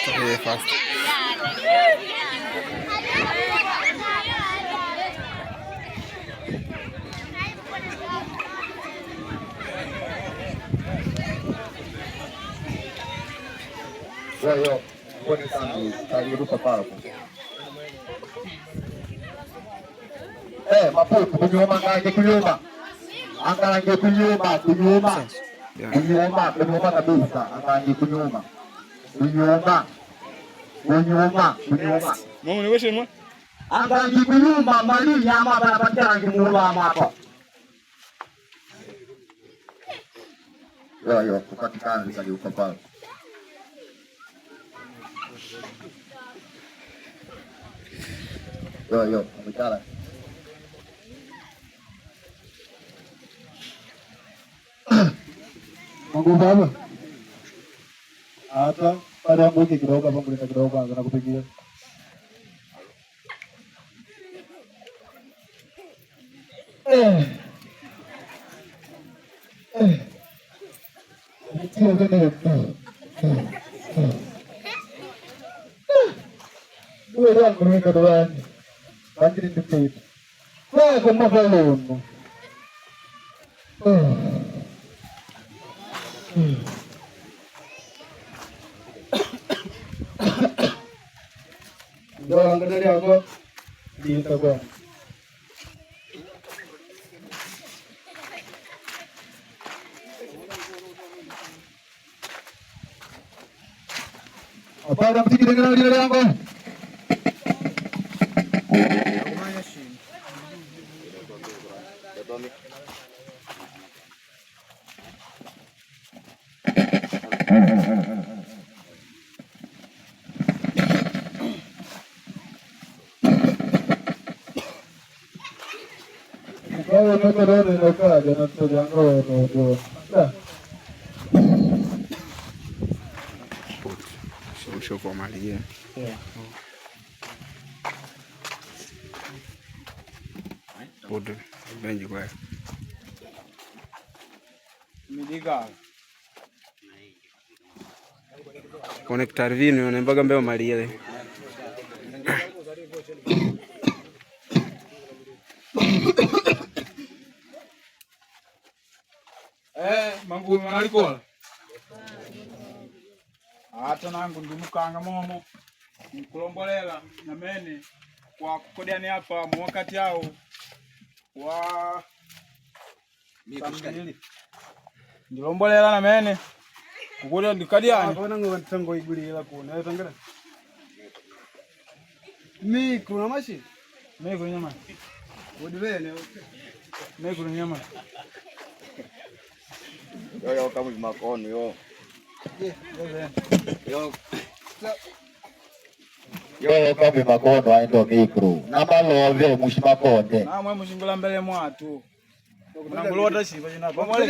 Yeah, fast. Yo, mbona sana kaliruka pala. Eh, mapupu kunyuma ngange kunyuma. Angalange kunyuma, kunyuma. Kunyuma, kunyuma kabisa. Angalange kunyuma. Kunyuma. Kunyuma, kunyuma. Mungu ni wewe mwa. Angalange kunyuma mali nyama bana patangi mulwa mapa. Yo yo, kupatikana kaliruka pala. Yo yo, amekala. Mungu Baba. Hata baada ya mbuki kidogo hapo mleta kidogo kwanza nakupigia. Eh. Eh. Nitie tena. Uwe rangu nuka dwani. Bandiri ndipita. Kwa kwa mabalono. Eh. Ndio angalia hapo. Ndio kwa. Hapana mtiki tengena lile lango. Wewe ndio ndio ndio na tujango ndio. Ushopo mali. Yeah. Putu. Benji kwa. Midika. Connectar vino nembaga mbeo mali ile. Eh, mangu manalikola. Ata nangu ndimukanga momo nkulombolela namene kwa kukodiani hapa muwakati hao wa sambili ndilombolela namene kukudia ndikadiani Abona ngo tango igulila kuna tangara. Mikro na mashi. Mikro nyama Odivene. mikro nyama Yo yo kama makono yo. Yo. Yo kama makono aendo mikro. Na malove mushi makonde. Namwe mushingula mbele mwatu nangulota shiva china pamwe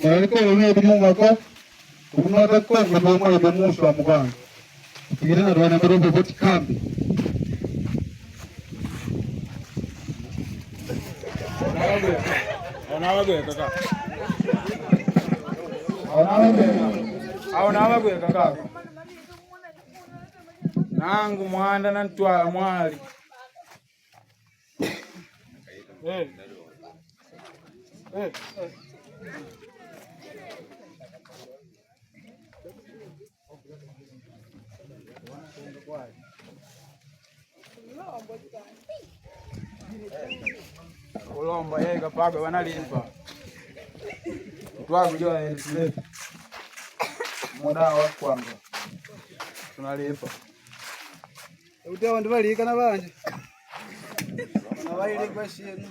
Mwaliko wewe bimunga ko. Kumata kongo bomwe bomuswa muganga. Kupigana na rwana boti kambi. Onawagwe kaka. Aonawagwe kaka. Nangu mwanda nantwala mwali. Eh. Eh. Kulomba yeye kapaga wanalimpa. Twakujua elfu muda wa kwanza tunalipa. Ute wandu balika na banje. Na baile kwa shinu.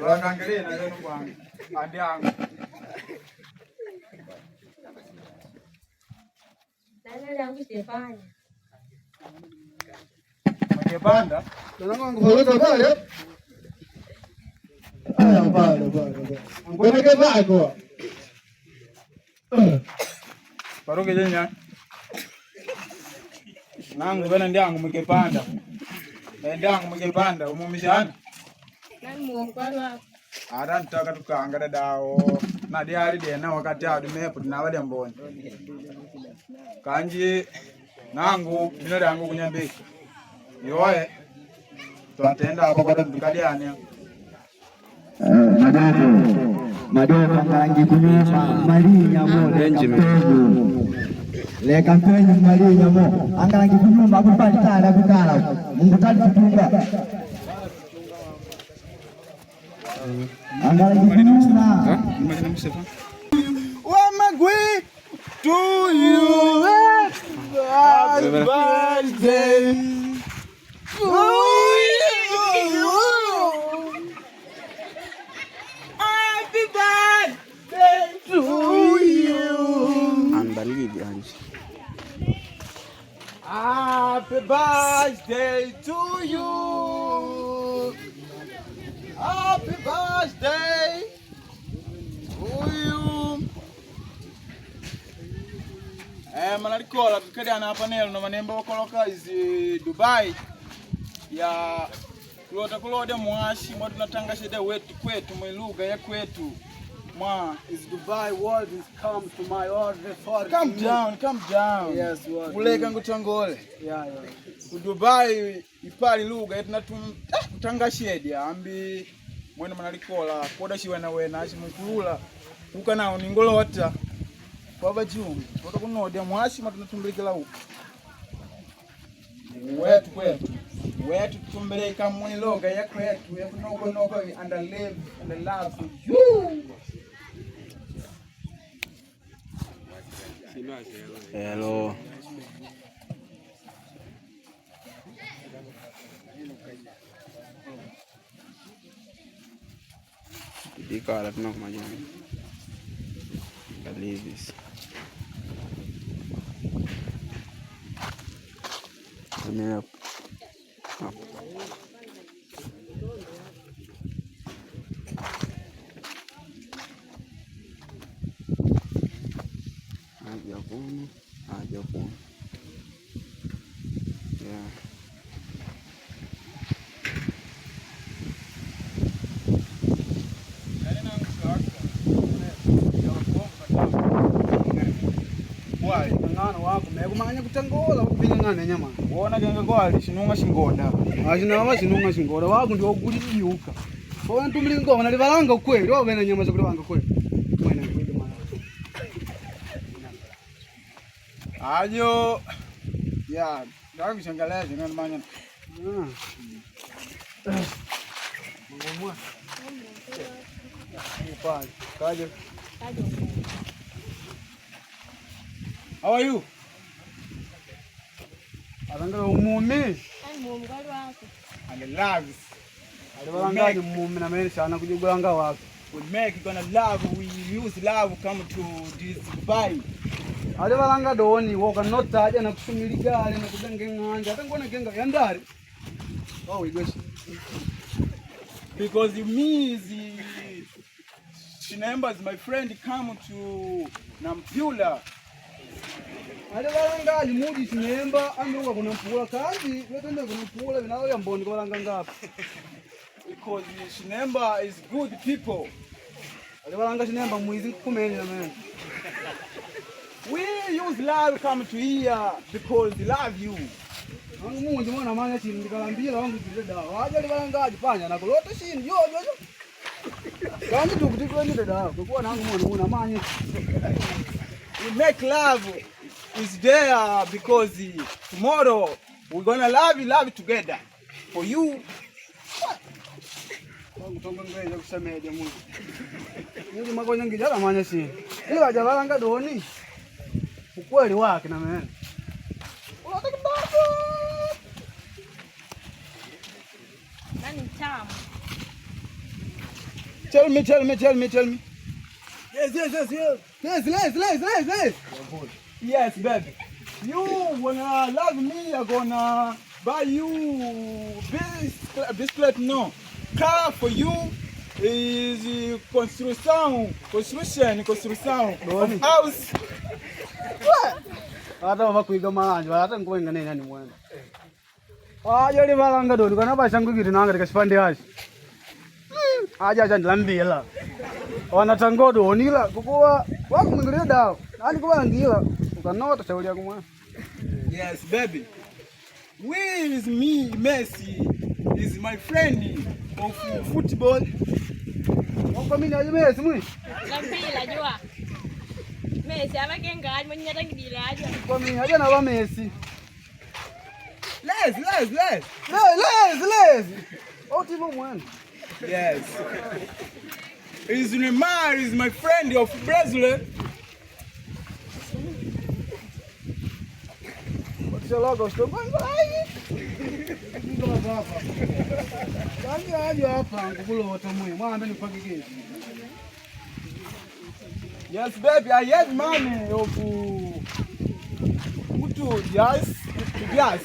Wakangalia na leo kwangu. Andi yangu. Mkepanda Nangu pale. Aya pale pale. Ngweke zako. Baruke jenya. Nangu bana ndi yangu mkepanda. Endangu mugepanda umumishana. Ata ntaka tukanga dadawo nadiali dena wakati adu mepo tinawalya mboni. Kanji nangu bino lyangu kunyambika. Yoe twatenda apo kwata tukaliane. Madogo madogo ngangi kunyuma malinya mo Benjamin. Leka mpenyu malinya mo angalangi kunyuma akupalitala kutala Mungu tali kutunga angalangi kunyuma. Wamagwi to you. Happy birthday to you. Happy birthday to you. Unbelievable Anji. Happy birthday to you. Happy birthday to you. Manalikola tukadiana hapa nelo na manemba wakoloka izi Dubai ya kulota kulode mwashi mwa tunatanga shida wetu kwetu mwiluga ya kwetu mwa Is Dubai world is come to my order for calm down, calm down. Yes, world. Kuleka ngutangole. Yeah. Ku Dubai ipali lugha yetu shedi ambi mwene manalikola koda shiwena wena ashi mukulula uka nawo ningolota kwa bajungu tota kunodya mwashi matunatumbilikila uku wetu kwetu wetu tutumbilika mwiloga ya kwetu yakunokonoko and I live and I love you. Hello. Dikala tunakumanya. Believe. Up. Up. Aja kuno, aja kuno. Yeah. Ng'ano wako mekumanya kutangola wakupenya ng'ano ya nyama. Wona ganga kwali shinunga shingoda. Ashina shinunga shingoda wako ndio okulidiuka. Kwa ntumili ngoma nalibalanga ukweli wao bena nyama za kulibanga kweli. Mwene kweli mwana. Ajo ya ndakushangaleza ngani manya. Mangomwa. Upale. Kaje. How are you? Alanga umumi. And loves. Alibalanga ni mumi na mene sana kujugulanga wako. We make gonna love, we use love come to this Dubai. Alibalanga doni woka notaja na kusumiliga ali na kubenge ng'anja ate ngona genga yandari. Oh, igweshi. Because me is Chinemba is my friend come to Nampula. Alibalanga ali mudi sinemba ameuka kuna mpula kazi wetende kuna mpula vinalo ya mboni kubalanga ngapi. Because Chinemba is good people. Alibalanga sinemba mwizi kumene na mene. We use love come to here because love you. Wangu munji mwana manya chini ndikalambira wangu chile dawa. Waja alibalanga aji panya na kulota chini yo yo yo. Kanji tukutitwenile dawa kwa nangu mwana mwana manya. We make love is there because tomorrow we're gonna love you, love together. For you. Wangu tonga ngeja kusemeja munji. Munji makonya ngijala manya chini. Ila ajabalanga doni. Ukweli wake na mene. Ulota kidogo. Nani mtamu? Tell me, tell me, tell me, tell me. Yes, yes, yes, yes. Yes, yes, yes, yes, yes. Yes, baby. You wanna love me, I'm gonna buy you biscuit, no. Car for you is construction of house. Hata wakuiga malanje, hata nkuwenga nene ni mwenda. Aja livalanga doni kana bashangwigiti nanga tikashipande ashi. Aja aja ndilambila. Wanatangodo onila kukuwa wakumwingilia dawa. Nani kubalangila ukanota shauri yako mwana. Yes, baby. Where is me, Messi? Is my friend of football. Wako mimi aje Messi mwi. Lambila jua. Messi avakenga aje mwenye atangidile aje. Kwa mimi aje na ba Messi. Les, les, les. Le les les. Otimo mwana. Yes. Is Neymar is my friend of Brazil. Otisologo usitongwa ai. Niko hapa. Kangi aje hapa ngukulota mwe. Mwana nipakikisha. Yes, baby, I have money of Mutu, yes, yes.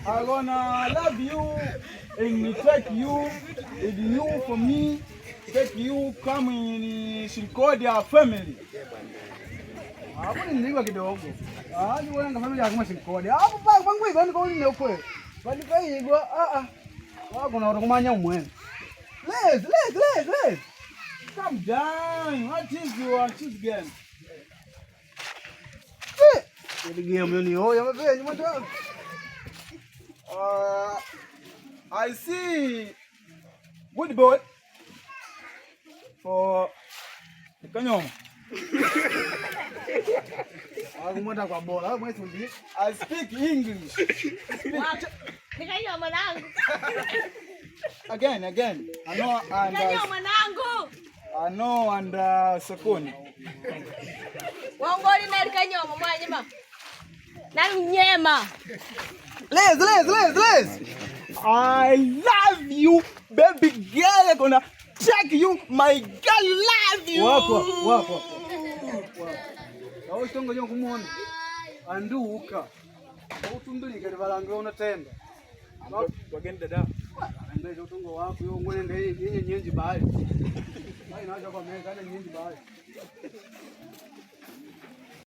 I gonna love you and take you, and you for me, take you come in Shirikodia family. Hapo ni ndigwa kidogo. Ah, ni wewe familia yako mashinkodi. Hapo pa pangu iko ndiko ni ukwe. Bali kaigwa ah ah. Wako na kumanya umwe. Les les les les. Calm down. What is your choose game? Ile game ni hoya mapenzi mtu. I see good boy for Kanyoma. Akumwenda kwa bola, wewe mwezi ndi. I speak English. Nikanywa mwanangu. Again, again. I know and Nikanywa mwanangu. I know and Sokoni. Wongoli na likanywa mwanyema. Na mnyema. Les les les les. I love you, baby girl. I'm gonna check you. My girl love you. Wapo wapo. Awo chitongo chon kumuona. Anduka. Utumbilike livalange unatenda. Wageni dada. Ndio utungo wako yo ngwene ndio yenye nyenji bali. Ai nacho kwa meka na nyenji bali.